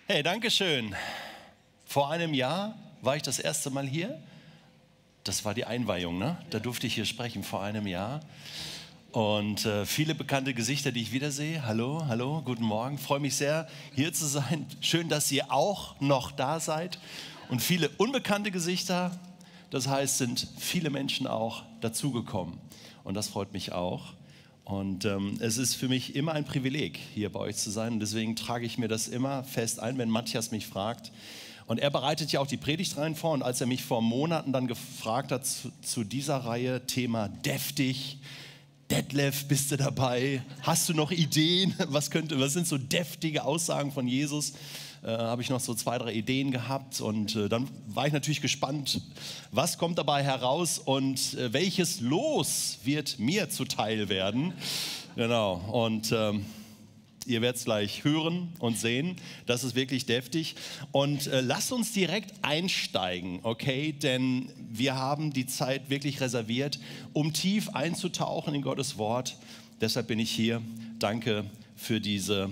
Hey, danke schön. Vor einem Jahr war ich das erste Mal hier. Das war die Einweihung, ne? Da durfte ich hier sprechen, vor einem Jahr. Und viele bekannte Gesichter, die ich wiedersehe. Hallo, hallo, guten Morgen. Freue mich sehr, hier zu sein. Schön, dass ihr auch noch da seid. Und viele unbekannte Gesichter. Das heißt, sind viele Menschen auch dazugekommen. Und das freut mich auch. Und es ist für mich immer ein Privileg, hier bei euch zu sein. Und deswegen trage ich mir das immer fest ein, wenn Matthias mich fragt. Und er bereitet ja auch die Predigtreihen vor. Und als er mich vor Monaten dann gefragt hat zu dieser Reihe, Thema deftig, Detlef, bist du dabei? Hast du noch Ideen? Was sind so deftige Aussagen von Jesus? Habe ich noch so 2, 3 Ideen gehabt. Und dann war ich natürlich gespannt, was kommt dabei heraus und welches Los wird mir zuteil werden. Genau. Und ihr werdet es gleich hören und sehen. Das ist wirklich deftig. Und lasst uns direkt einsteigen, okay? Denn wir haben die Zeit wirklich reserviert, um tief einzutauchen in Gottes Wort. Deshalb bin ich hier. Danke für diese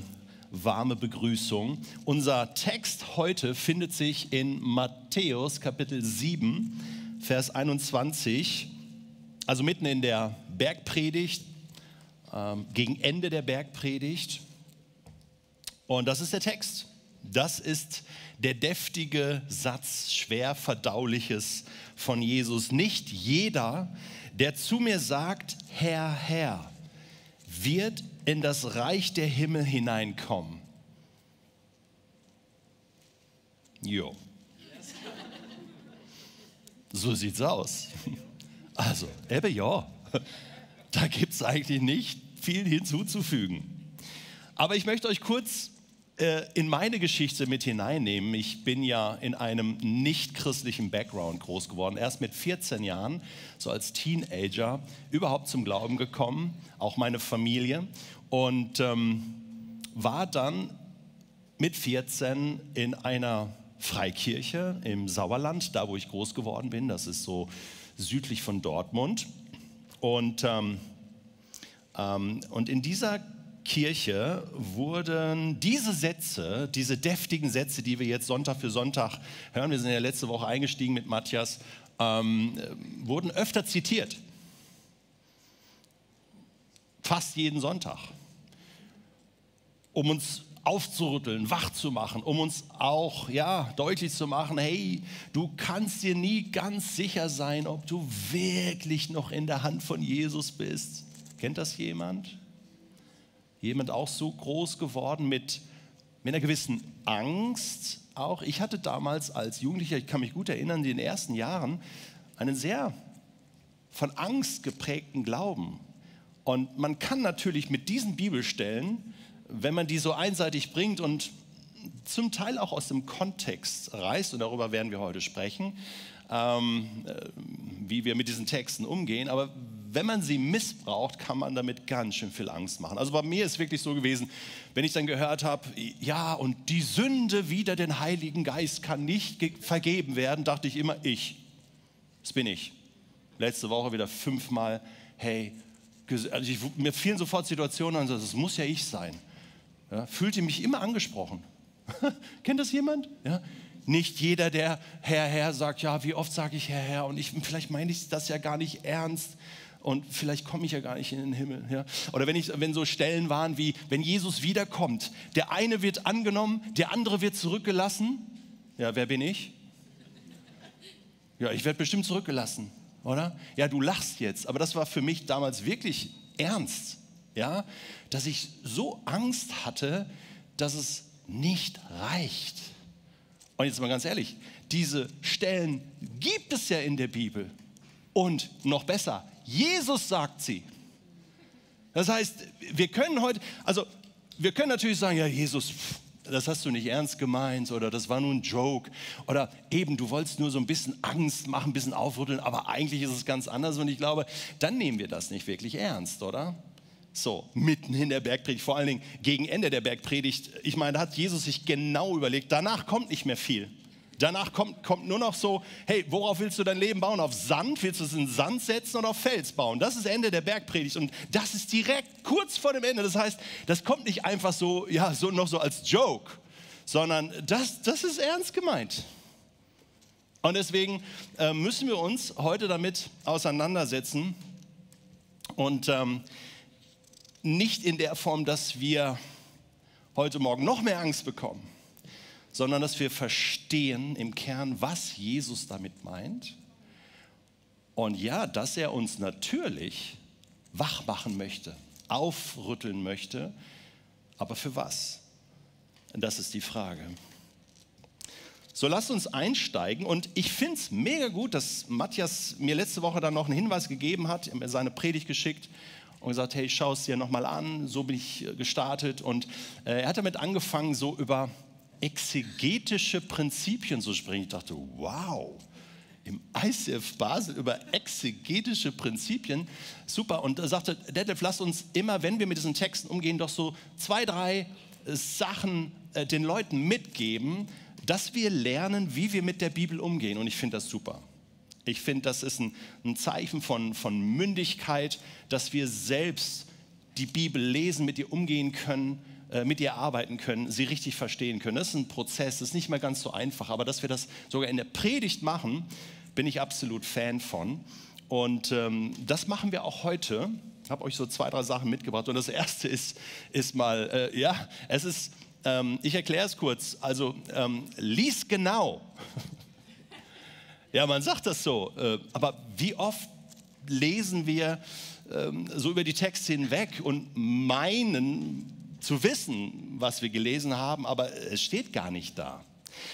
warme Begrüßung. Unser Text heute findet sich in Matthäus Kapitel 7, Vers 21. Also mitten in der Bergpredigt, gegen Ende der Bergpredigt. Und das ist der Text. Das ist der deftige Satz, schwer verdauliches von Jesus. Nicht jeder, der zu mir sagt, Herr, Herr, wird in das Reich der Himmel hineinkommen. Jo. So sieht's aus. Also, ja, da gibt es eigentlich nicht viel hinzuzufügen. Aber ich möchte euch kurz in meine Geschichte mit hineinnehmen. Ich bin ja in einem nicht-christlichen Background groß geworden. Erst mit 14 Jahren, so als Teenager, überhaupt zum Glauben gekommen, auch meine Familie. Und war dann mit 14 in einer Freikirche im Sauerland, da wo ich groß geworden bin. Das ist so südlich von Dortmund. Und in dieser Kirche wurden diese Sätze, diese deftigen Sätze, die wir jetzt Sonntag für Sonntag hören, wir sind ja letzte Woche eingestiegen mit Matthias, wurden öfter zitiert. Fast jeden Sonntag. Um uns aufzurütteln, wach zu machen, um uns auch deutlich zu machen, hey, du kannst dir nie ganz sicher sein, ob du wirklich noch in der Hand von Jesus bist. Kennt das jemand? Jemand auch so groß geworden mit einer gewissen Angst auch. Ich hatte damals als Jugendlicher, ich kann mich gut erinnern, in den ersten Jahren einen sehr von Angst geprägten Glauben. Und man kann natürlich mit diesen Bibelstellen, wenn man die so einseitig bringt und zum Teil auch aus dem Kontext reißt, und darüber werden wir heute sprechen, wie wir mit diesen Texten umgehen, aber wenn man sie missbraucht, kann man damit ganz schön viel Angst machen. Also bei mir ist es wirklich so gewesen, wenn ich dann gehört habe, ja, und die Sünde wider den Heiligen Geist kann nicht vergeben werden, dachte ich immer, das bin ich. Letzte Woche wieder 5-mal, hey, also mir fielen sofort Situationen an, das muss ja ich sein. Ja, fühlte mich immer angesprochen. Kennt das jemand? Ja. Nicht jeder, der Herr, Herr sagt, ja, wie oft sage ich Herr, Herr, und vielleicht meine ich das ja gar nicht ernst. Und vielleicht komme ich ja gar nicht in den Himmel. Ja? Oder wenn so Stellen waren wie, wenn Jesus wiederkommt, der eine wird angenommen, der andere wird zurückgelassen. Ja, wer bin ich? Ja, ich werde bestimmt zurückgelassen, oder? Ja, du lachst jetzt, aber das war für mich damals wirklich ernst, ja? Dass ich so Angst hatte, dass es nicht reicht. Und jetzt mal ganz ehrlich, diese Stellen gibt es ja in der Bibel. Und noch besser, Jesus sagt sie. Das heißt, wir können natürlich sagen, ja Jesus, das hast du nicht ernst gemeint oder das war nur ein Joke oder eben, du wolltest nur so ein bisschen Angst machen, ein bisschen aufrütteln, aber eigentlich ist es ganz anders und ich glaube, dann nehmen wir das nicht wirklich ernst, oder? So, mitten in der Bergpredigt, vor allen Dingen gegen Ende der Bergpredigt, ich meine, da hat Jesus sich genau überlegt, danach kommt nicht mehr viel. Danach kommt nur noch so, hey, worauf willst du dein Leben bauen? Auf Sand? Willst du es in Sand setzen oder auf Fels bauen? Das ist Ende der Bergpredigt und das ist direkt kurz vor dem Ende. Das heißt, das kommt nicht einfach so, ja, so noch so als Joke, sondern das ist ernst gemeint. Und deswegen müssen wir uns heute damit auseinandersetzen und nicht in der Form, dass wir heute Morgen noch mehr Angst bekommen, sondern dass wir verstehen im Kern, was Jesus damit meint. Und ja, dass er uns natürlich wach machen möchte, aufrütteln möchte, aber für was? Das ist die Frage. So, lasst uns einsteigen und ich finde es mega gut, dass Matthias mir letzte Woche dann noch einen Hinweis gegeben hat, er mir seine Predigt geschickt und gesagt, hey, schau es dir nochmal an, so bin ich gestartet und er hat damit angefangen, so über exegetische Prinzipien zu sprechen. Ich dachte, wow, im ICF Basel über exegetische Prinzipien, super. Und er sagte, Detlef, lass uns immer, wenn wir mit diesen Texten umgehen, doch so 2, 3 Sachen den Leuten mitgeben, dass wir lernen, wie wir mit der Bibel umgehen. Und ich finde das super. Ich finde, das ist ein Zeichen von Mündigkeit, dass wir selbst die Bibel lesen, mit ihr umgehen können, mit ihr arbeiten können, sie richtig verstehen können. Das ist ein Prozess, das ist nicht mal ganz so einfach, aber dass wir das sogar in der Predigt machen, bin ich absolut Fan von. Und das machen wir auch heute. Ich habe euch so 2, 3 Sachen mitgebracht. Und das erste ist mal, ich erkläre es kurz, also lies genau. Ja, man sagt das so, aber wie oft lesen wir so über die Texte hinweg und meinen zu wissen, was wir gelesen haben, aber es steht gar nicht da.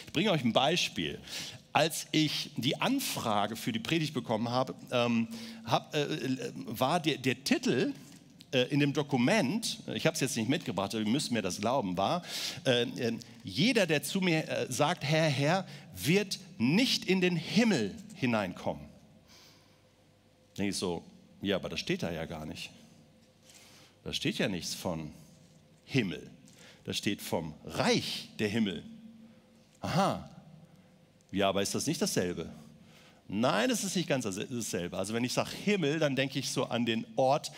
Ich bringe euch ein Beispiel. Als ich die Anfrage für die Predigt bekommen habe, war der Titel in dem Dokument, ich habe es jetzt nicht mitgebracht, aber ihr müsst mir das glauben, war, jeder, der zu mir sagt, Herr, Herr, wird nicht in den Himmel hineinkommen. Da denke ich so, ja, aber das steht da ja gar nicht. Da steht ja nichts von Himmel. Da steht vom Reich der Himmel. Aha. Ja, aber ist das nicht dasselbe? Nein, es ist nicht ganz dasselbe. Also wenn ich sage Himmel, dann denke ich so an den Ort,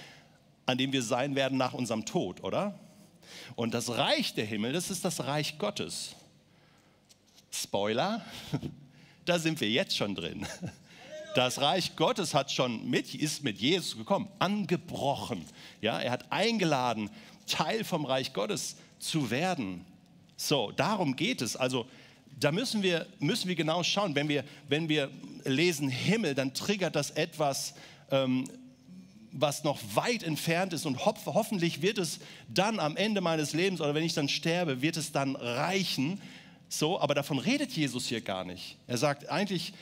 an dem wir sein werden nach unserem Tod, oder? Und das Reich der Himmel, das ist das Reich Gottes. Spoiler, da sind wir jetzt schon drin. Das Reich Gottes ist mit Jesus gekommen, angebrochen. Ja, er hat eingeladen, Teil vom Reich Gottes zu werden. So, darum geht es. Also da müssen wir genau schauen. Wenn wir lesen Himmel, dann triggert das etwas, was noch weit entfernt ist und hoffentlich wird es dann am Ende meines Lebens oder wenn ich dann sterbe, wird es dann reichen. So, aber davon redet Jesus hier gar nicht. Er sagt, eigentlich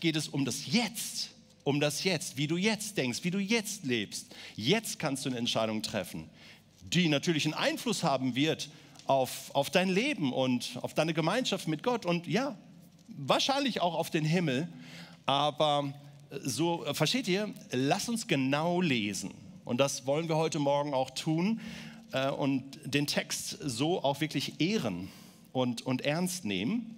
geht es um das Jetzt, wie du jetzt denkst, wie du jetzt lebst. Jetzt kannst du eine Entscheidung treffen, die natürlich einen Einfluss haben wird auf dein Leben und auf deine Gemeinschaft mit Gott und ja, wahrscheinlich auch auf den Himmel. Aber so, versteht ihr, lasst uns genau lesen. Und das wollen wir heute Morgen auch tun und den Text so auch wirklich ehren und ernst nehmen.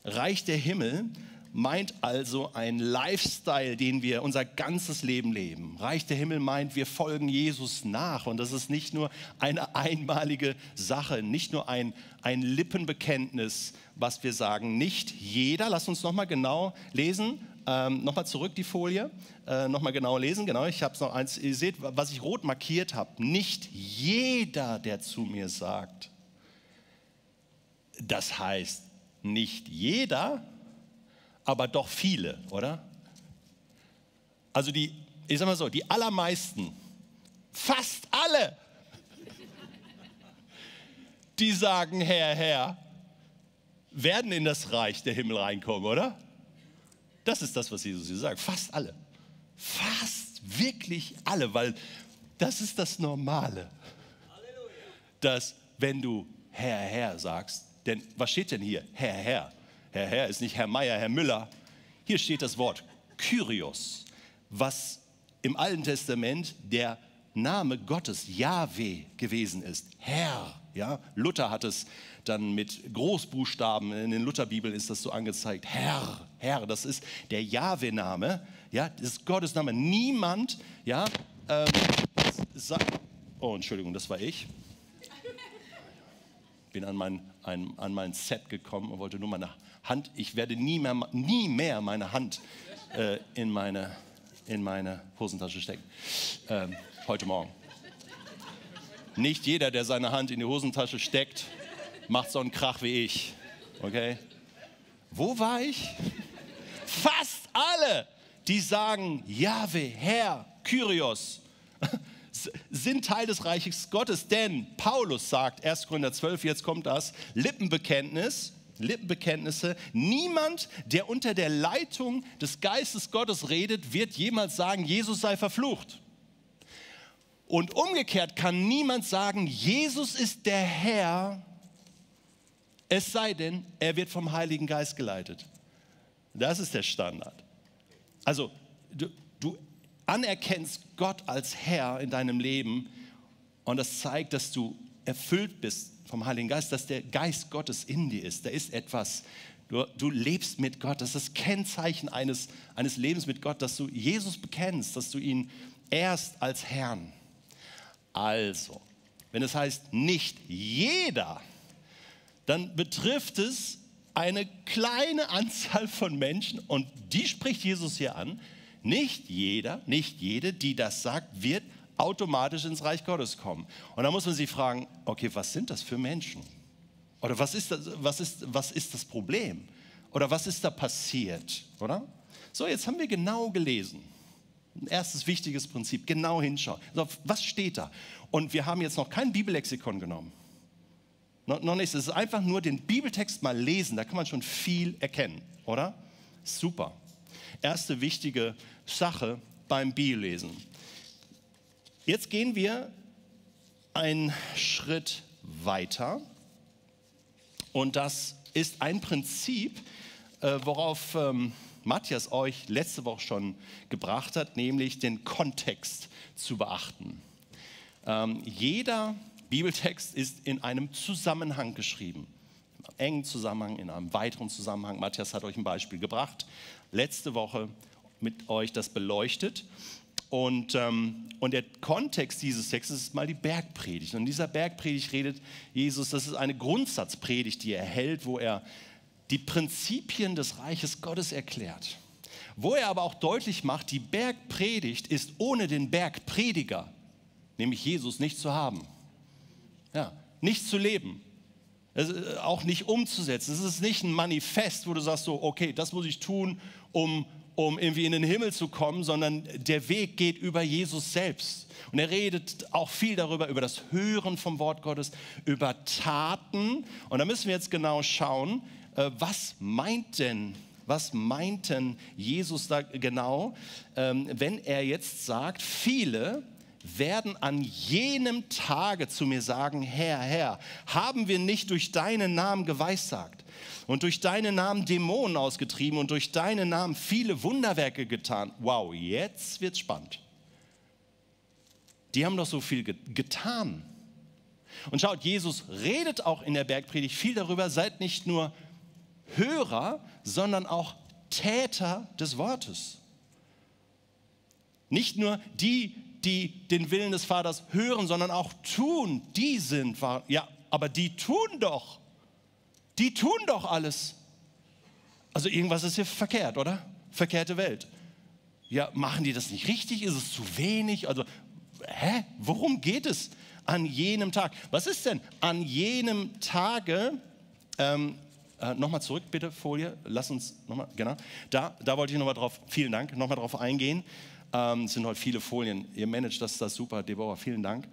Reich der Himmel meint also ein Lifestyle, den wir unser ganzes Leben leben. Reich der Himmel meint, wir folgen Jesus nach. Und das ist nicht nur eine einmalige Sache, nicht nur ein Lippenbekenntnis, was wir sagen. Nicht jeder, lasst uns nochmal genau lesen, nochmal zurück die Folie, nochmal genau lesen. Genau, ich habe es noch eins, ihr seht, was ich rot markiert habe. Nicht jeder, der zu mir sagt. Das heißt, nicht jeder, aber doch viele, oder? Also ich sag mal so, die allermeisten, fast alle, die sagen, Herr, Herr, werden in das Reich der Himmel reinkommen, oder? Das ist das, was Jesus hier sagt. Fast alle. Fast wirklich alle, weil das ist das Normale. Dass, wenn du Herr, Herr sagst, denn was steht denn hier? Herr, Herr. Herr, Herr ist nicht Herr Meier, Herr Müller. Hier steht das Wort Kyrios, was im Alten Testament der Name Gottes, Jahwe, gewesen ist. Herr. Ja? Luther hat es dann mit Großbuchstaben, in den Lutherbibeln ist das so angezeigt. Herr, Herr, das ist der Jahwe-Name. Ja? Das ist Gottes Name. Niemand, ja, sagt, oh, Entschuldigung, das war ich. Bin an mein Set gekommen und wollte nur meine Hand, ich werde nie mehr meine Hand in meine Hosentasche stecken. Heute Morgen. Nicht jeder, der seine Hand in die Hosentasche steckt, macht so einen Krach wie ich. Okay? Wo war ich? Fast alle, die sagen, Jahwe, Herr, Kyrios, sind Teil des Reiches Gottes. Denn Paulus sagt, 1. Korinther 12, jetzt kommt das, Lippenbekenntnisse, niemand, der unter der Leitung des Geistes Gottes redet, wird jemals sagen, Jesus sei verflucht. Und umgekehrt kann niemand sagen, Jesus ist der Herr, es sei denn, er wird vom Heiligen Geist geleitet. Das ist der Standard. Also du anerkennst Gott als Herr in deinem Leben und das zeigt, dass du erfüllt bist vom Heiligen Geist, dass der Geist Gottes in dir ist. Da ist etwas, du lebst mit Gott. Das ist das Kennzeichen eines Lebens mit Gott, dass du Jesus bekennst, dass du ihn ehrst als Herrn. Also, wenn es heißt, nicht jeder, dann betrifft es eine kleine Anzahl von Menschen und die spricht Jesus hier an. Nicht jeder, nicht jede, die das sagt, wird automatisch ins Reich Gottes kommen. Und da muss man sich fragen, okay, was sind das für Menschen? Oder was ist das Problem? Oder was ist da passiert? Oder? So, jetzt haben wir genau gelesen. Ein erstes wichtiges Prinzip, genau hinschauen. So, was steht da? Und wir haben jetzt noch kein Bibellexikon genommen. Noch nichts, es ist einfach nur den Bibeltext mal lesen, da kann man schon viel erkennen, oder? Super. Erste wichtige Sache beim Bibellesen. Jetzt gehen wir einen Schritt weiter und das ist ein Prinzip, worauf Matthias euch letzte Woche schon gebracht hat, nämlich den Kontext zu beachten. Jeder Bibeltext ist in einem Zusammenhang geschrieben. In einem engen Zusammenhang, in einem weiteren Zusammenhang. Matthias hat euch ein Beispiel gebracht. Letzte Woche mit euch das beleuchtet. Und der Kontext dieses Textes ist mal die Bergpredigt. Und in dieser Bergpredigt redet Jesus, das ist eine Grundsatzpredigt, die er hält, wo er die Prinzipien des Reiches Gottes erklärt. Wo er aber auch deutlich macht, die Bergpredigt ist ohne den Bergprediger, nämlich Jesus, nicht zu haben. Ja, nicht zu leben, auch nicht umzusetzen. Es ist nicht ein Manifest, wo du sagst so, okay, das muss ich tun, um irgendwie in den Himmel zu kommen, sondern der Weg geht über Jesus selbst. Und er redet auch viel darüber, über das Hören vom Wort Gottes, über Taten. Und da müssen wir jetzt genau schauen, was meint denn Jesus da genau, wenn er jetzt sagt, viele werden an jenem Tage zu mir sagen, Herr, Herr, haben wir nicht durch deinen Namen geweissagt und durch deinen Namen Dämonen ausgetrieben und durch deinen Namen viele Wunderwerke getan? Wow, jetzt wird's spannend. Die haben doch so viel getan. Und schaut, Jesus redet auch in der Bergpredigt viel darüber, seid nicht nur Hörer, sondern auch Täter des Wortes. Nicht nur die den Willen des Vaters hören, sondern auch tun, die sind wahr. Ja, aber die tun doch alles. Also irgendwas ist hier verkehrt, oder? Verkehrte Welt. Ja, machen die das nicht richtig? Ist es zu wenig? Also, worum geht es an jenem Tag? Was ist denn an jenem Tage? Nochmal zurück, bitte, Folie. Lass uns nochmal, genau. Da wollte ich nochmal drauf, vielen Dank, nochmal drauf eingehen. Es sind heute viele Folien. Ihr managt das super, Deborah, vielen Dank.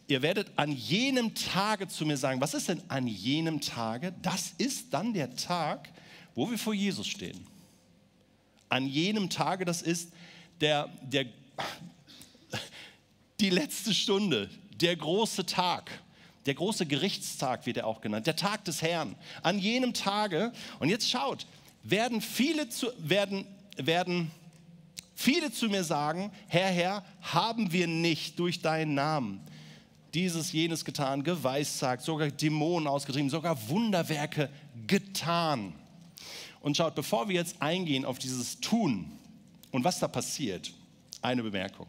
Ihr werdet an jenem Tage zu mir sagen, was ist denn an jenem Tage? Das ist dann der Tag, wo wir vor Jesus stehen. An jenem Tage, das ist die letzte Stunde, der große Tag. Der große Gerichtstag wird er auch genannt, der Tag des Herrn. An jenem Tage, und jetzt schaut, werden viele zu mir sagen, Herr, Herr, haben wir nicht durch deinen Namen dieses, jenes getan, geweissagt, sogar Dämonen ausgetrieben, sogar Wunderwerke getan. Und schaut, bevor wir jetzt eingehen auf dieses Tun und was da passiert, eine Bemerkung.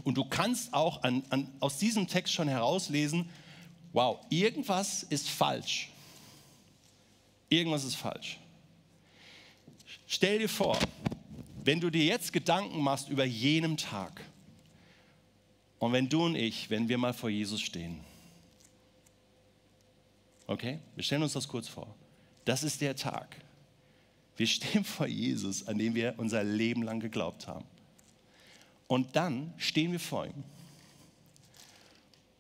Und du kannst auch aus diesem Text schon herauslesen, wow, irgendwas ist falsch. Irgendwas ist falsch. Stell dir vor, wenn du dir jetzt Gedanken machst über jenen Tag und wenn du und ich, wenn wir mal vor Jesus stehen. Okay, wir stellen uns das kurz vor. Das ist der Tag. Wir stehen vor Jesus, an dem wir unser Leben lang geglaubt haben. Und dann stehen wir vor ihm.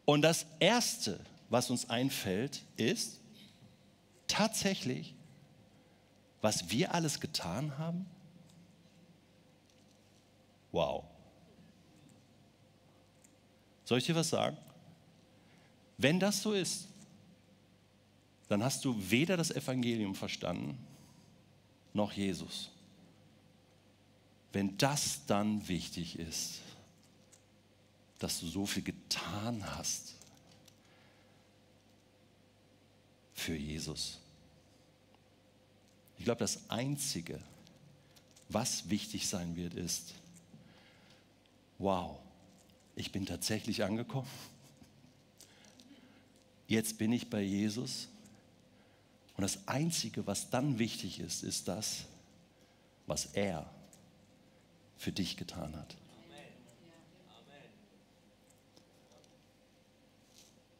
Und das Erste, was uns einfällt, ist tatsächlich, was wir alles getan haben. Wow. Soll ich dir was sagen? Wenn das so ist, dann hast du weder das Evangelium verstanden, noch Jesus. Wenn das dann wichtig ist, dass du so viel getan hast für Jesus. Ich glaube, das Einzige, was wichtig sein wird, ist, wow, ich bin tatsächlich angekommen. Jetzt bin ich bei Jesus. Und das Einzige, was dann wichtig ist, ist das, was er für dich getan hat.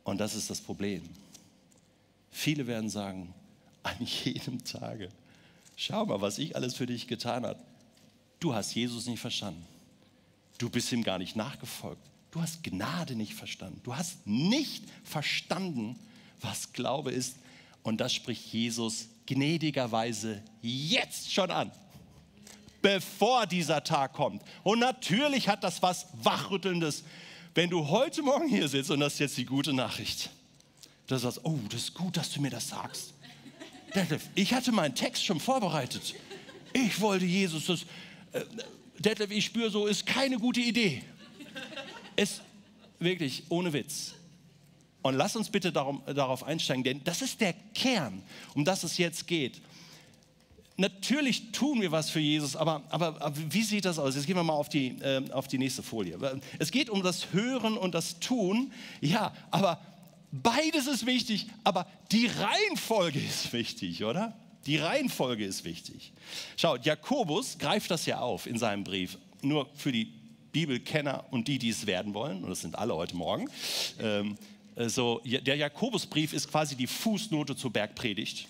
Und das ist das Problem. Viele werden sagen, an jedem Tage, schau mal, was ich alles für dich getan habe. Du hast Jesus nicht verstanden. Du bist ihm gar nicht nachgefolgt. Du hast Gnade nicht verstanden. Du hast nicht verstanden, was Glaube ist. Und das spricht Jesus gnädigerweise jetzt schon an, bevor dieser Tag kommt. Und natürlich hat das was Wachrüttelndes, wenn du heute Morgen hier sitzt, und das ist jetzt die gute Nachricht. Du sagst, oh, das ist gut, dass du mir das sagst. Detlef, ich hatte meinen Text schon vorbereitet. Ich wollte Jesus, Detlef, ich spüre so, ist keine gute Idee. Ist wirklich ohne Witz. Und lass uns bitte darauf einsteigen, denn das ist der Kern, um das es jetzt geht. Natürlich tun wir was für Jesus, aber wie sieht das aus? Jetzt gehen wir mal auf die nächste Folie. Es geht um das Hören und das Tun. Ja, aber beides ist wichtig, aber die Reihenfolge ist wichtig, oder? Die Reihenfolge ist wichtig. Schaut, Jakobus greift das ja auf in seinem Brief, nur für die Bibelkenner und die es werden wollen, und das sind alle heute Morgen. Der Jakobusbrief ist quasi die Fußnote zur Bergpredigt.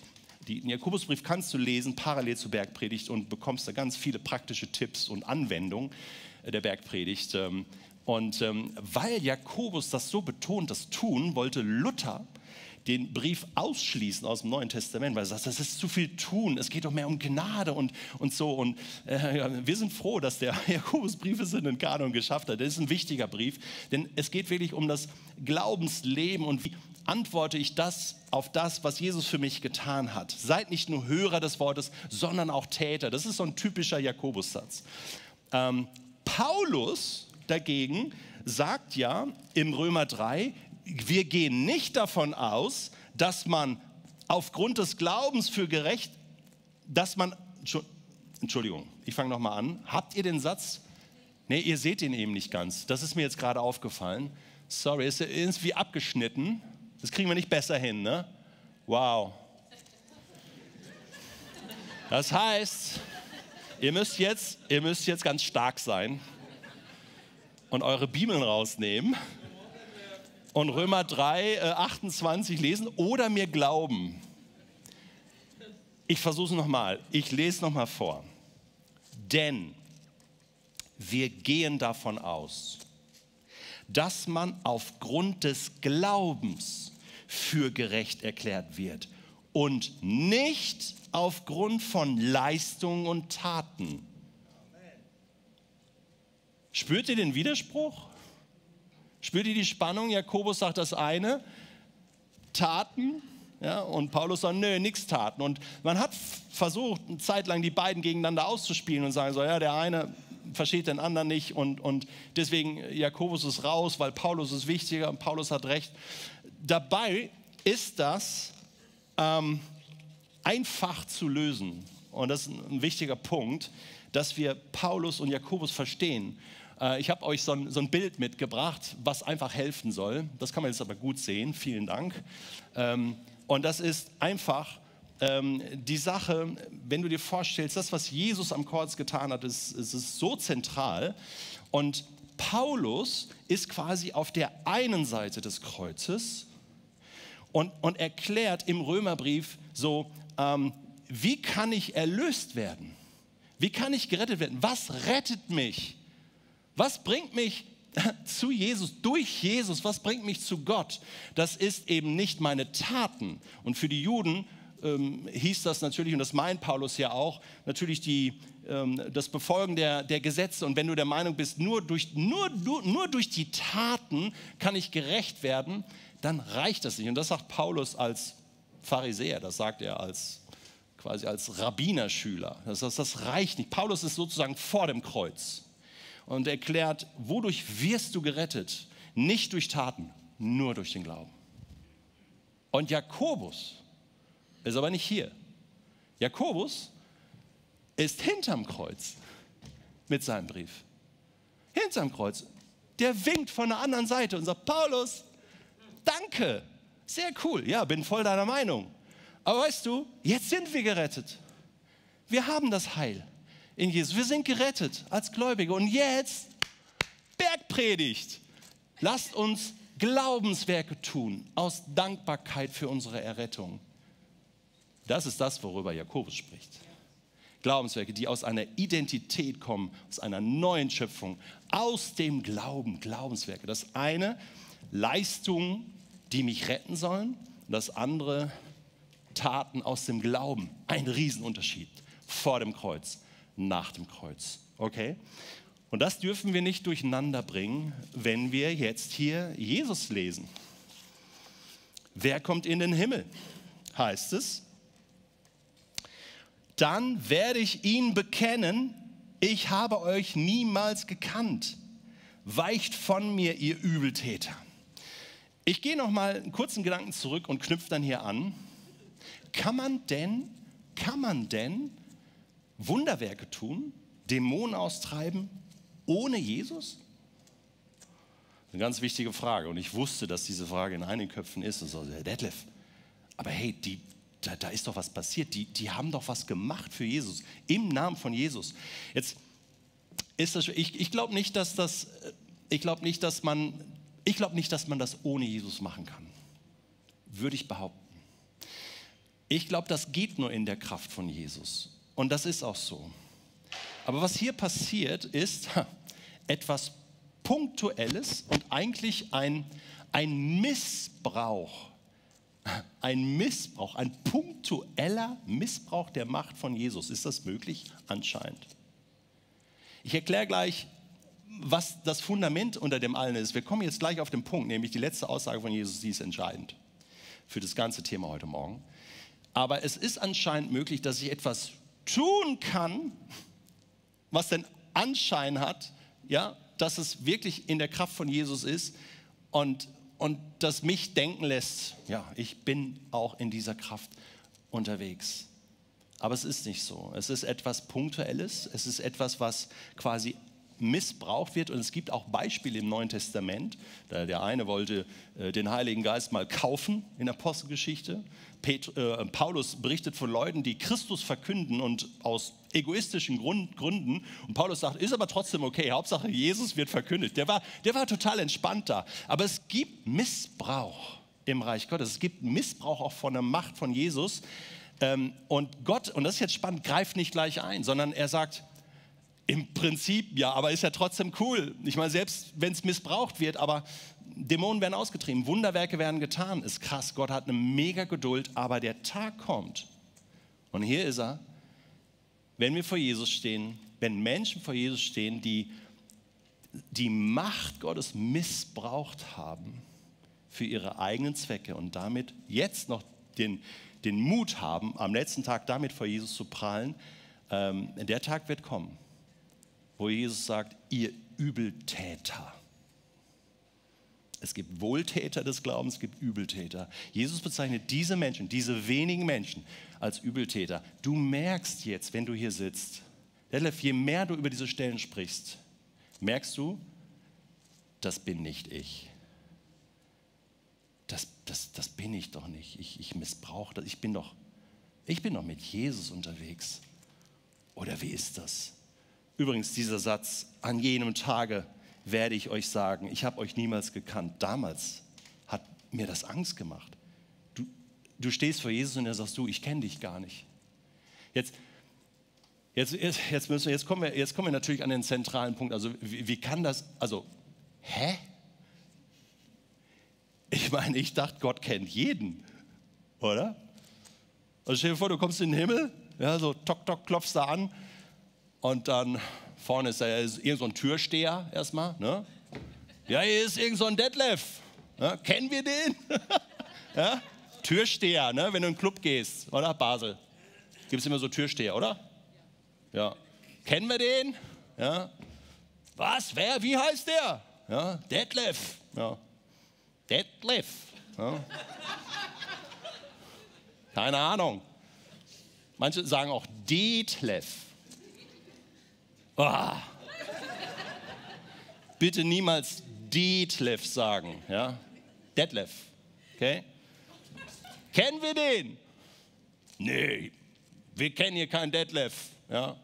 Den Jakobusbrief kannst du lesen parallel zur Bergpredigt und bekommst da ganz viele praktische Tipps und Anwendungen der Bergpredigt. Weil Jakobus das so betont, das Tun, wollte Luther den Brief ausschließen aus dem Neuen Testament, weil er sagt, das ist zu viel Tun, es geht doch mehr um Gnade und so. Und wir sind froh, dass der Jakobusbrief es in den Kanon geschafft hat. Das ist ein wichtiger Brief, denn es geht wirklich um das Glaubensleben und wie antworte ich auf das, was Jesus für mich getan hat. Seid nicht nur Hörer des Wortes, sondern auch Täter. Das ist so ein typischer Jakobus-Satz. Paulus dagegen sagt ja im Römer 3, wir gehen nicht davon aus, dass man aufgrund des Glaubens für gerecht, Entschuldigung, ich fange nochmal an. Habt ihr den Satz? Nee, ihr seht ihn eben nicht ganz. Das ist mir jetzt gerade aufgefallen. Sorry, ist irgendwie abgeschnitten. Das kriegen wir nicht besser hin, ne? Wow. Das heißt, ihr müsst jetzt ganz stark sein und eure Bibeln rausnehmen und Römer 3, 28 lesen oder mir glauben. Ich versuche es nochmal. Ich lese nochmal vor. Denn wir gehen davon aus, dass man aufgrund des Glaubens für gerecht erklärt wird und nicht aufgrund von Leistungen und Taten. Spürt ihr den Widerspruch? Spürt ihr die Spannung? Jakobus sagt das eine, Taten, ja, und Paulus sagt, nö, nix Taten. Und man hat versucht, eine Zeit lang die beiden gegeneinander auszuspielen und sagen so, ja, der eine versteht den anderen nicht und deswegen Jakobus ist raus, weil Paulus ist wichtiger und Paulus hat recht. Dabei ist das einfach zu lösen. Und das ist ein wichtiger Punkt, dass wir Paulus und Jakobus verstehen. Ich habe euch so ein Bild mitgebracht, was einfach helfen soll. Das kann man jetzt aber gut sehen. Vielen Dank. Und das ist einfach die Sache, wenn du dir vorstellst, das, was Jesus am Kreuz getan hat, ist so zentral. Und Paulus ist quasi auf der einen Seite des Kreuzes und erklärt im Römerbrief so, wie kann ich erlöst werden? Wie kann ich gerettet werden? Was rettet mich? Was bringt mich zu Jesus, durch Jesus? Was bringt mich zu Gott? Das ist eben nicht meine Taten. Und für die Juden hieß das natürlich, und das meint Paulus ja auch, natürlich das Befolgen der Gesetze. Und wenn du der Meinung bist, nur durch die Taten kann ich gerecht werden, dann reicht das nicht. Und das sagt Paulus als Pharisäer, das sagt er quasi als Rabbinerschüler. Das reicht nicht. Paulus ist sozusagen vor dem Kreuz und erklärt, wodurch wirst du gerettet? Nicht durch Taten, nur durch den Glauben. Und Jakobus ist aber nicht hier. Jakobus ist hinterm Kreuz mit seinem Brief. Hinterm Kreuz. Der winkt von der anderen Seite und sagt, Paulus, danke, sehr cool, ja, bin voll deiner Meinung. Aber weißt du, jetzt sind wir gerettet. Wir haben das Heil in Jesus. Wir sind gerettet als Gläubige. Und jetzt Bergpredigt. Lasst uns Glaubenswerke tun aus Dankbarkeit für unsere Errettung. Das ist das, worüber Jakobus spricht. Glaubenswerke, die aus einer Identität kommen, aus einer neuen Schöpfung, aus dem Glauben. Glaubenswerke. Das eine, Leistungen, die mich retten sollen. Das andere, Taten aus dem Glauben. Ein Riesenunterschied. Vor dem Kreuz, nach dem Kreuz. Okay? Und das dürfen wir nicht durcheinander bringen, wenn wir jetzt hier Jesus lesen. Wer kommt in den Himmel? Heißt es. Dann werde ich ihn bekennen, ich habe euch niemals gekannt. Weicht von mir, ihr Übeltäter. Ich gehe noch mal einen kurzen Gedanken zurück und knüpfe dann hier an. Kann man denn Wunderwerke tun, Dämonen austreiben, ohne Jesus? Eine ganz wichtige Frage. Und ich wusste, dass diese Frage in einigen Köpfen ist. Und so, Herr Detlef, aber hey, da ist doch was passiert. Die haben doch was gemacht für Jesus, im Namen von Jesus. Jetzt ist das, ich glaube nicht, dass man das ohne Jesus machen kann. Würde ich behaupten. Ich glaube, das geht nur in der Kraft von Jesus. Und das ist auch so. Aber was hier passiert, ist etwas Punktuelles und eigentlich ein Missbrauch. Ein punktueller Missbrauch der Macht von Jesus. Ist das möglich? Anscheinend. Ich erkläre gleich, was das Fundament unter dem allen ist. Wir kommen jetzt gleich auf den Punkt, nämlich die letzte Aussage von Jesus, die ist entscheidend für das ganze Thema heute Morgen. Aber es ist anscheinend möglich, dass ich etwas tun kann, was den Anschein hat, ja, dass es wirklich in der Kraft von Jesus ist und das mich denken lässt, ja, ich bin auch in dieser Kraft unterwegs. Aber es ist nicht so. Es ist etwas Punktuelles, es ist etwas, was quasi missbraucht wird. Und es gibt auch Beispiele im Neuen Testament. Der eine wollte den Heiligen Geist mal kaufen in der Apostelgeschichte. Paulus berichtet von Leuten, die Christus verkünden und aus egoistischen Gründen. Und Paulus sagt, ist aber trotzdem okay, Hauptsache Jesus wird verkündet. Der war total entspannt da. Aber es gibt Missbrauch im Reich Gottes. Es gibt Missbrauch auch von der Macht von Jesus. Und Gott, und das ist jetzt spannend, greift nicht gleich ein, sondern er sagt, im Prinzip ja, aber ist ja trotzdem cool. Ich meine, selbst wenn es missbraucht wird, aber Dämonen werden ausgetrieben, Wunderwerke werden getan. Ist krass, Gott hat eine mega Geduld, aber der Tag kommt. Und hier ist er, wenn wir vor Jesus stehen, wenn Menschen vor Jesus stehen, die die Macht Gottes missbraucht haben für ihre eigenen Zwecke und damit jetzt noch den Mut haben, am letzten Tag damit vor Jesus zu prahlen, der Tag wird kommen, wo Jesus sagt, ihr Übeltäter. Es gibt Wohltäter des Glaubens, es gibt Übeltäter. Jesus bezeichnet diese Menschen, diese wenigen Menschen als Übeltäter. Du merkst jetzt, wenn du hier sitzt, Detlef, je mehr du über diese Stellen sprichst, merkst du, das bin nicht ich. Das bin ich doch nicht. Ich missbrauche das. Ich bin doch mit Jesus unterwegs. Oder wie ist das? Übrigens, dieser Satz, an jenem Tage werde ich euch sagen, ich habe euch niemals gekannt. Damals hat mir das Angst gemacht. Du stehst vor Jesus und er sagst, ich kenne dich gar nicht. Jetzt kommen wir natürlich an den zentralen Punkt. Also wie kann das, hä? Ich meine, ich dachte, Gott kennt jeden, oder? Also stell dir vor, du kommst in den Himmel, ja, so tock, tock, klopfst da an und dann vorne ist da irgend so ein Türsteher erstmal, ne? Ja, hier ist irgend so ein Detlef, ja, kennen wir den? Ja? Türsteher, ne? Wenn du in den Club gehst, oder? Basel, gibt es immer so Türsteher, oder? Ja. Kennen wir den? Ja. Was? Wer? Wie heißt der? Ja. Detlef. Ja. Detlef. Ja. Keine Ahnung. Manche sagen auch Detlef. Oh. Bitte niemals Detlef sagen. Ja. Detlef. Okay? Kennen wir den? Nee, wir kennen hier keinen Detlef. Ja.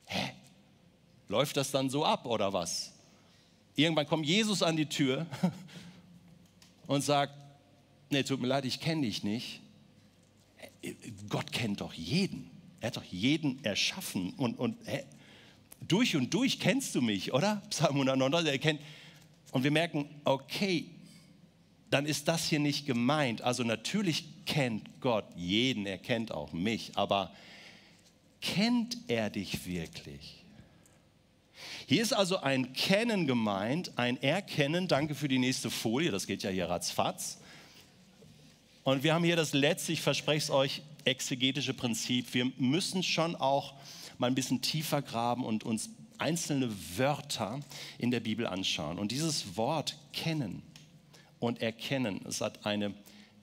Hä? Läuft das dann so ab oder was? Irgendwann kommt Jesus an die Tür und sagt, nee, tut mir leid, ich kenne dich nicht. Gott kennt doch jeden. Er hat doch jeden erschaffen und durch und durch kennst du mich, oder? Psalm 139, er kennt. Und wir merken, okay, dann ist das hier nicht gemeint. Also natürlich kennt Gott jeden, er kennt auch mich, aber kennt er dich wirklich? Hier ist also ein Kennen gemeint, ein Erkennen. Danke für die nächste Folie, das geht ja hier ratzfatz. Und wir haben hier das letzte, ich verspreche es euch, exegetische Prinzip. Wir müssen schon auch mal ein bisschen tiefer graben und uns einzelne Wörter in der Bibel anschauen. Und dieses Wort kennen und erkennen, es hat eine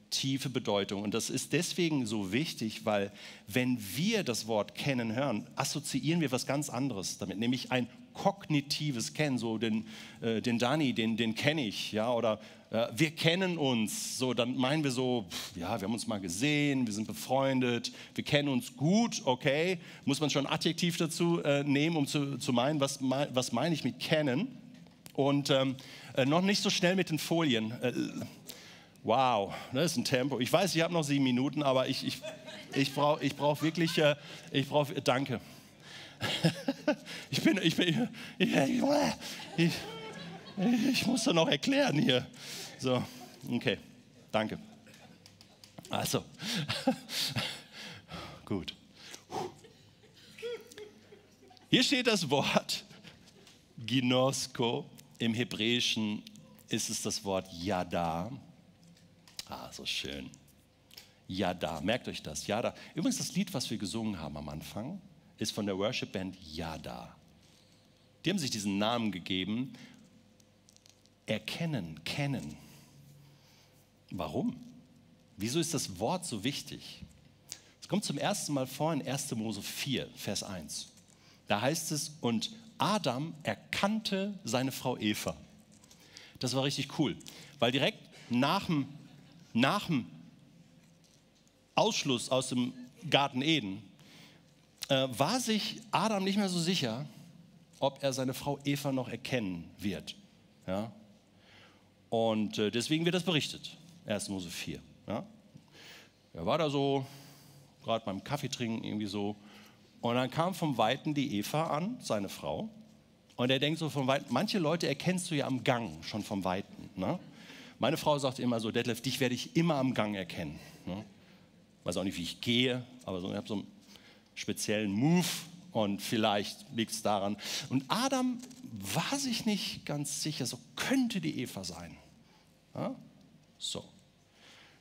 tiefe Bedeutung. Und das ist deswegen so wichtig, weil wenn wir das Wort kennen hören, assoziieren wir was ganz anderes damit, nämlich ein kognitives Kennen, so den Dani, den kenne ich, ja, oder wir kennen uns, so, dann meinen wir so, ja, wir haben uns mal gesehen, wir sind befreundet, wir kennen uns gut, okay, muss man schon ein Adjektiv dazu nehmen, um zu meinen, was meine ich mit kennen, und noch nicht so schnell mit den Folien. Wow, das ist ein Tempo. Ich weiß, ich habe noch 7 Minuten, aber ich brauche wirklich, danke. Ich muss da noch erklären hier. So, okay, danke. Also, gut. Hier steht das Wort Ginosko. Im Hebräischen ist es das Wort Yada. Ah, so schön. Yada, merkt euch das. Yada. Übrigens, das Lied, was wir gesungen haben am Anfang, ist von der Worship-Band Yada. Die haben sich diesen Namen gegeben. Erkennen, kennen. Warum? Wieso ist das Wort so wichtig? Es kommt zum ersten Mal vor in 1. Mose 4, Vers 1. Da heißt es, und Adam erkannte seine Frau Eva. Das war richtig cool, weil direkt nach dem Ausschluss aus dem Garten Eden war sich Adam nicht mehr so sicher, ob er seine Frau Eva noch erkennen wird. Ja? Und deswegen wird das berichtet, 1. Mose 4. Ja? Er war da so, gerade beim Kaffee trinken irgendwie so, und dann kam vom Weiten die Eva an, seine Frau, und er denkt so vom Weiten, manche Leute erkennst du ja am Gang, schon vom Weiten. Ne? Meine Frau sagt immer so, Detlef, dich werde ich immer am Gang erkennen. Ne? Weiß auch nicht, wie ich gehe, aber so, ich habe so einen speziellen Move und vielleicht liegt es daran. Und Adam war sich nicht ganz sicher, so könnte die Eva sein. Ja? So,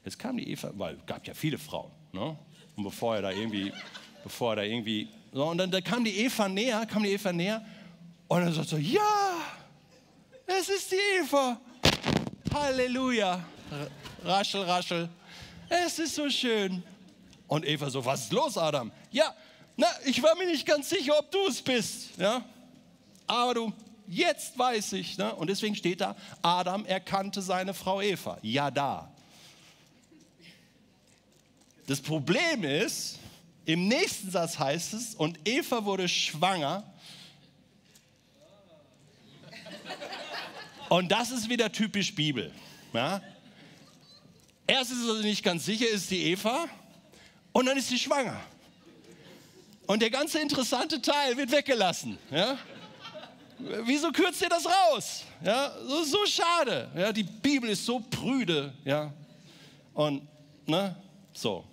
jetzt kam die Eva, weil es gab ja viele Frauen. Ne? Und bevor er da irgendwie, so, und dann kam die Eva näher, und dann sagt er, ja, es ist die Eva. Halleluja, raschel, raschel, es ist so schön. Und Eva so, was ist los, Adam? Ja, ich war mir nicht ganz sicher, ob du es bist. Ja? Aber jetzt weiß ich. Ne? Und deswegen steht da, Adam erkannte seine Frau Eva. Ja, da. Das Problem ist, im nächsten Satz heißt es, und Eva wurde schwanger. Und das ist wieder typisch Bibel. Ja? Erst ist es nicht ganz sicher, ist die Eva, und dann ist sie schwanger. Und der ganze interessante Teil wird weggelassen. Ja? Wieso kürzt ihr das raus? Ja? So schade. Ja? Die Bibel ist so prüde. Ja? Und, ne? So.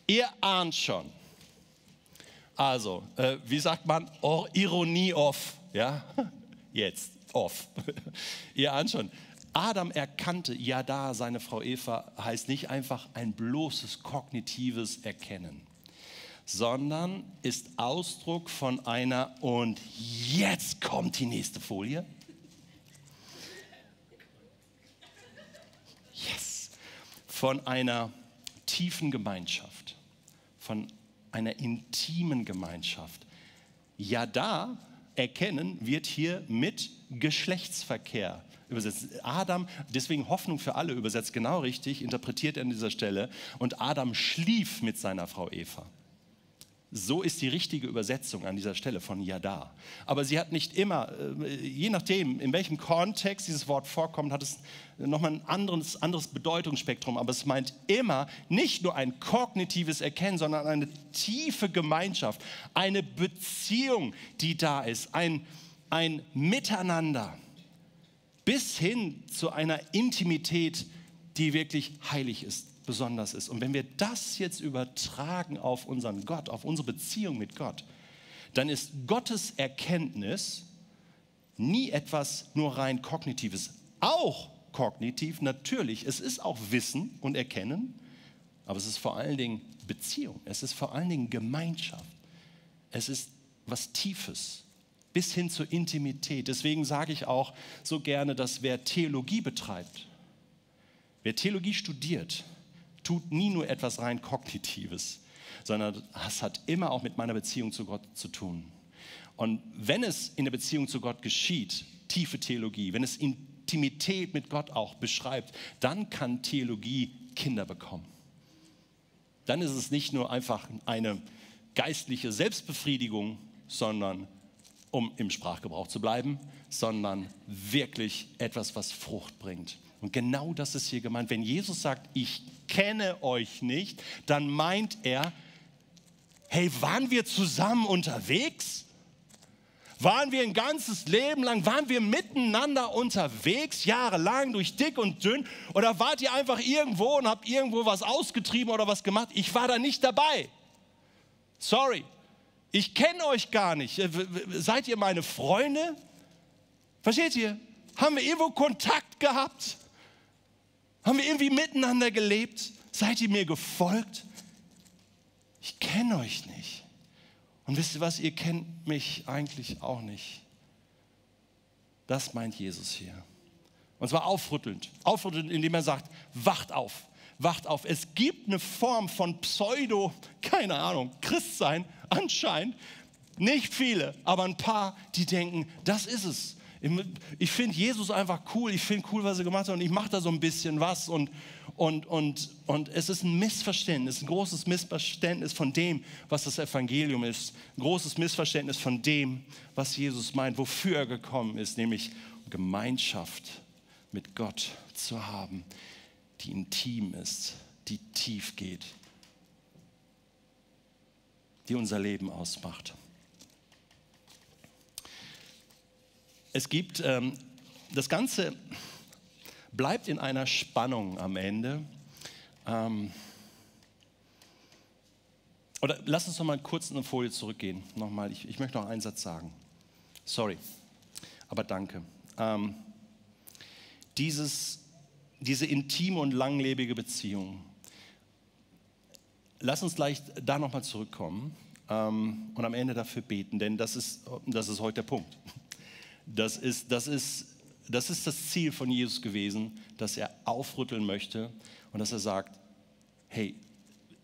Ihr ahnt schon. Also, wie sagt man? Ironie off. Ja? Jetzt. Off. Ihr ahnt schon, Adam erkannte, ja da, seine Frau Eva, heißt nicht einfach ein bloßes kognitives Erkennen, sondern ist Ausdruck von einer, und jetzt kommt die nächste Folie. Yes. Von einer tiefen Gemeinschaft, von einer intimen Gemeinschaft. Ja da, erkennen wird hier mit Geschlechtsverkehr übersetzt. Adam, deswegen Hoffnung für alle übersetzt genau richtig, interpretiert er an dieser Stelle. Und Adam schlief mit seiner Frau Eva. So ist die richtige Übersetzung an dieser Stelle von Yada. Aber sie hat nicht immer, je nachdem, in welchem Kontext dieses Wort vorkommt, hat es nochmal ein anderes Bedeutungsspektrum. Aber es meint immer nicht nur ein kognitives Erkennen, sondern eine tiefe Gemeinschaft, eine Beziehung, die da ist, ein Miteinander, bis hin zu einer Intimität, die wirklich heilig ist, besonders ist. Und wenn wir das jetzt übertragen auf unseren Gott, auf unsere Beziehung mit Gott, dann ist Gottes Erkenntnis nie etwas nur rein Kognitives. Auch kognitiv, natürlich, es ist auch Wissen und Erkennen, aber es ist vor allen Dingen Beziehung, es ist vor allen Dingen Gemeinschaft, es ist was Tiefes, bis hin zur Intimität. Deswegen sage ich auch so gerne, dass wer Theologie betreibt, wer Theologie studiert, tut nie nur etwas rein Kognitives, sondern es hat immer auch mit meiner Beziehung zu Gott zu tun. Und wenn es in der Beziehung zu Gott geschieht, tiefe Theologie, wenn es Intimität mit Gott auch beschreibt, dann kann Theologie Kinder bekommen. Dann ist es nicht nur einfach eine geistliche Selbstbefriedigung, sondern, um im Sprachgebrauch zu bleiben, sondern wirklich etwas, was Frucht bringt. Und genau das ist hier gemeint. Wenn Jesus sagt, ich kenne euch nicht, dann meint er, hey, waren wir zusammen unterwegs? Waren wir ein ganzes Leben lang, waren wir miteinander unterwegs, jahrelang durch dick und dünn? Oder wart ihr einfach irgendwo und habt irgendwo was ausgetrieben oder was gemacht? Ich war da nicht dabei. Sorry, ich kenne euch gar nicht. Seid ihr meine Freunde? Versteht ihr? Haben wir irgendwo Kontakt gehabt? Haben wir irgendwie miteinander gelebt? Seid ihr mir gefolgt? Ich kenne euch nicht. Und wisst ihr was, ihr kennt mich eigentlich auch nicht. Das meint Jesus hier. Und zwar aufrüttelnd. Aufrüttelnd, indem er sagt, wacht auf, wacht auf. Es gibt eine Form von Pseudo, keine Ahnung, Christsein, anscheinend. Nicht viele, aber ein paar, die denken, das ist es. Ich finde Jesus einfach cool, ich finde cool, was er gemacht hat und ich mache da so ein bisschen was und es ist ein Missverständnis, ein großes Missverständnis von dem, was das Evangelium ist, ein großes Missverständnis von dem, was Jesus meint, wofür er gekommen ist, nämlich Gemeinschaft mit Gott zu haben, die intim ist, die tief geht, die unser Leben ausmacht. Es gibt, das Ganze bleibt in einer Spannung am Ende. Oder lass uns noch mal kurz eine Folie zurückgehen. Nochmal, ich möchte noch einen Satz sagen. Sorry, aber danke. Diese intime und langlebige Beziehung. Lass uns gleich da nochmal zurückkommen und am Ende dafür beten, denn das ist heute der Punkt. Das ist das Ziel von Jesus gewesen, dass er aufrütteln möchte und dass er sagt, hey,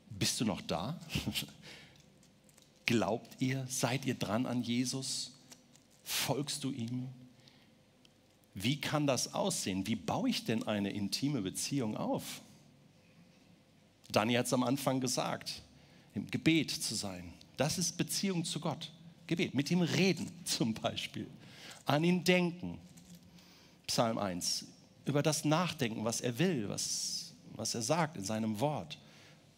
bist du noch da? Glaubt ihr? Seid ihr dran an Jesus? Folgst du ihm? Wie kann das aussehen? Wie baue ich denn eine intime Beziehung auf? Dani hat es am Anfang gesagt, im Gebet zu sein. Das ist Beziehung zu Gott. Gebet, mit ihm reden zum Beispiel. An ihn denken. Psalm 1. Über das Nachdenken, was er will, was er sagt in seinem Wort.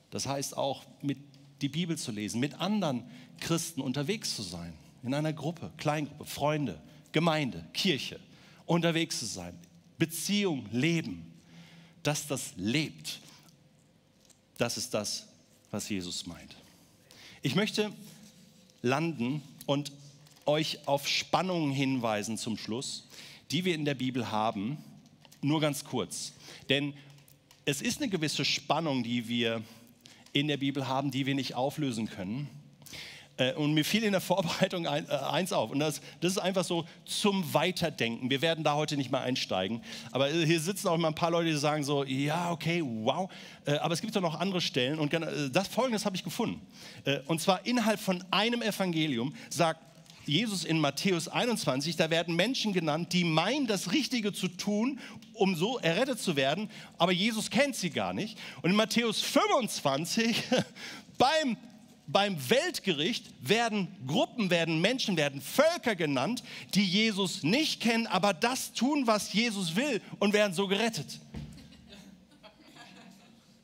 Das heißt auch, mit die Bibel zu lesen, mit anderen Christen unterwegs zu sein. In einer Gruppe, Kleingruppe, Freunde, Gemeinde, Kirche. Unterwegs zu sein. Beziehung, Leben. Dass das lebt. Das ist das, was Jesus meint. Ich möchte landen und euch auf Spannungen hinweisen zum Schluss, die wir in der Bibel haben, nur ganz kurz. Denn es ist eine gewisse Spannung, die wir in der Bibel haben, die wir nicht auflösen können. Und mir fiel in der Vorbereitung eins auf. Und das ist einfach so zum Weiterdenken. Wir werden da heute nicht mal einsteigen. Aber hier sitzen auch immer ein paar Leute, die sagen so, ja, okay, wow. Aber es gibt doch noch andere Stellen. Und Folgendes habe ich gefunden. Und zwar innerhalb von einem Evangelium sagt Jesus in Matthäus 21, da werden Menschen genannt, die meinen, das Richtige zu tun, um so errettet zu werden. Aber Jesus kennt sie gar nicht. Und in Matthäus 25, beim Weltgericht werden Gruppen, werden Menschen, werden Völker genannt, die Jesus nicht kennen, aber das tun, was Jesus will und werden so gerettet.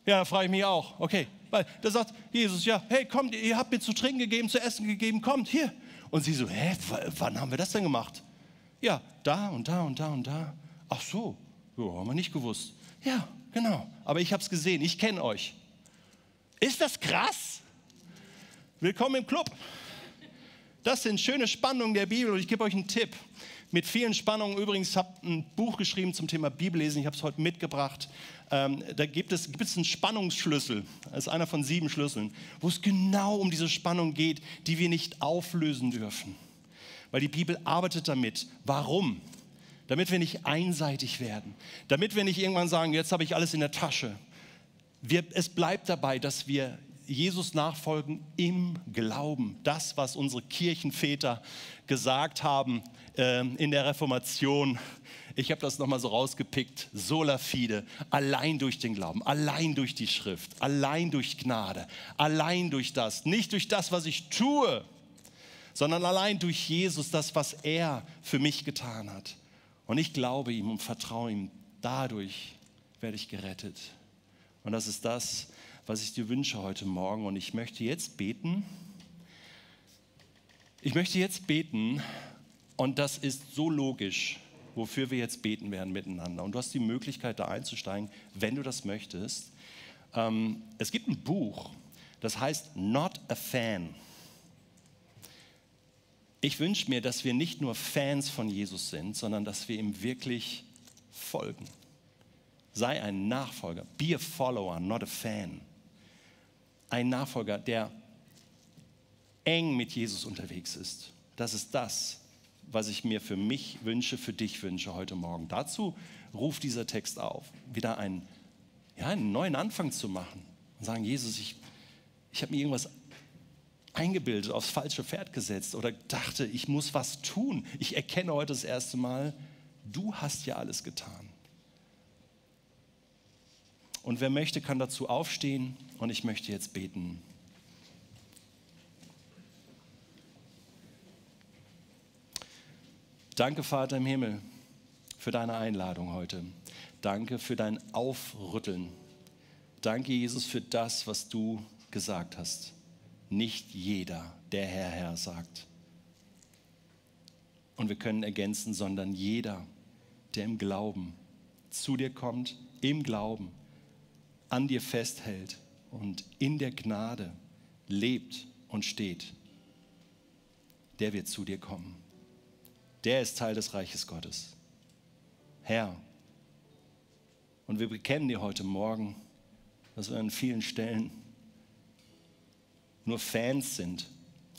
Ja, da frage ich mich auch, okay, weil da sagt Jesus, ja, hey, kommt, ihr habt mir zu trinken gegeben, zu essen gegeben, kommt, hier. Und sie so, wann haben wir das denn gemacht? Ja, da und da und da und da. Ach so, ja, haben wir nicht gewusst. Ja, genau, aber ich habe es gesehen, ich kenne euch. Ist das krass? Willkommen im Club. Das sind schöne Spannungen der Bibel und ich gebe euch einen Tipp. Mit vielen Spannungen übrigens, ich habe ein Buch geschrieben zum Thema Bibellesen, ich habe es heute mitgebracht. Da gibt es einen Spannungsschlüssel, das ist einer von 7 Schlüsseln, wo es genau um diese Spannung geht, die wir nicht auflösen dürfen. Weil die Bibel arbeitet damit. Warum? Damit wir nicht einseitig werden. Damit wir nicht irgendwann sagen, jetzt habe ich alles in der Tasche. Es bleibt dabei, dass wir Jesus nachfolgen im Glauben. Das, was unsere Kirchenväter gesagt haben in der Reformation. Ich habe das nochmal so rausgepickt. Sola fide, allein durch den Glauben, allein durch die Schrift, allein durch Gnade, allein durch das. Nicht durch das, was ich tue, sondern allein durch Jesus, das, was er für mich getan hat. Und ich glaube ihm und vertraue ihm. Dadurch werde ich gerettet. Und das ist das, was ich dir wünsche heute Morgen. Und ich möchte jetzt beten. Und das ist so logisch, wofür wir jetzt beten werden miteinander. Und du hast die Möglichkeit, da einzusteigen, wenn du das möchtest. Es gibt ein Buch, das heißt Not a Fan. Ich wünsche mir, dass wir nicht nur Fans von Jesus sind, sondern dass wir ihm wirklich folgen. Sei ein Nachfolger. Be a follower, not a fan. Ein Nachfolger, der eng mit Jesus unterwegs ist. Das ist das, was ich mir für mich wünsche, für dich wünsche heute Morgen. Dazu ruft dieser Text auf, wieder einen neuen Anfang zu machen und sagen, Jesus, ich habe mir irgendwas eingebildet, aufs falsche Pferd gesetzt oder dachte, ich muss was tun. Ich erkenne heute das erste Mal, du hast ja alles getan. Und wer möchte, kann dazu aufstehen und ich möchte jetzt beten. Danke, Vater im Himmel, für deine Einladung heute. Danke für dein Aufrütteln. Danke, Jesus, für das, was du gesagt hast. Nicht jeder, der Herr sagt. Und wir können ergänzen, sondern jeder, der im Glauben zu dir kommt, im Glauben, an dir festhält und in der Gnade lebt und steht, der wird zu dir kommen. Der ist Teil des Reiches Gottes. Herr, und wir bekennen dir heute Morgen, dass wir an vielen Stellen nur Fans sind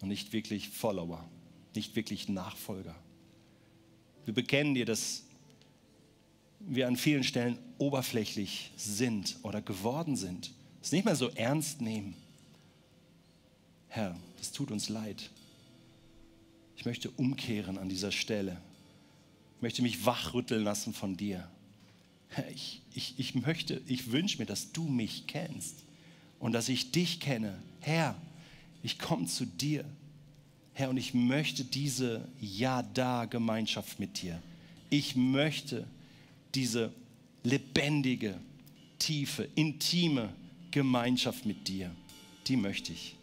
und nicht wirklich Follower, nicht wirklich Nachfolger. Wir bekennen dir, dass wir an vielen Stellen oberflächlich sind oder geworden sind, es nicht mehr so ernst nehmen. Herr, das tut uns leid. Ich Ich möchte umkehren an dieser Stelle. Ich möchte mich wachrütteln lassen von dir. Herr, ich wünsche mir, dass du mich kennst und dass ich dich kenne. Herr, ich komme zu dir. Herr, und ich möchte diese Ja-Da-Gemeinschaft mit dir. Ich möchte diese lebendige, tiefe, intime Gemeinschaft mit dir. Die möchte ich.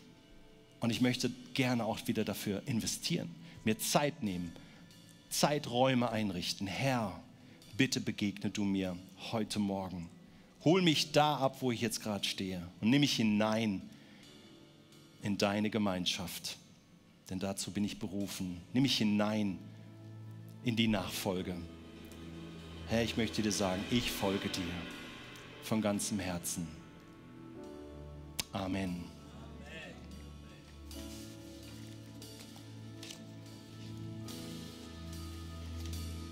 Und ich möchte gerne auch wieder dafür investieren, mir Zeit nehmen, Zeiträume einrichten. Herr, bitte begegne du mir heute Morgen. Hol mich da ab, wo ich jetzt gerade stehe und nimm mich hinein in deine Gemeinschaft. Denn dazu bin ich berufen. Nimm mich hinein in die Nachfolge. Herr, ich möchte dir sagen, ich folge dir von ganzem Herzen. Amen.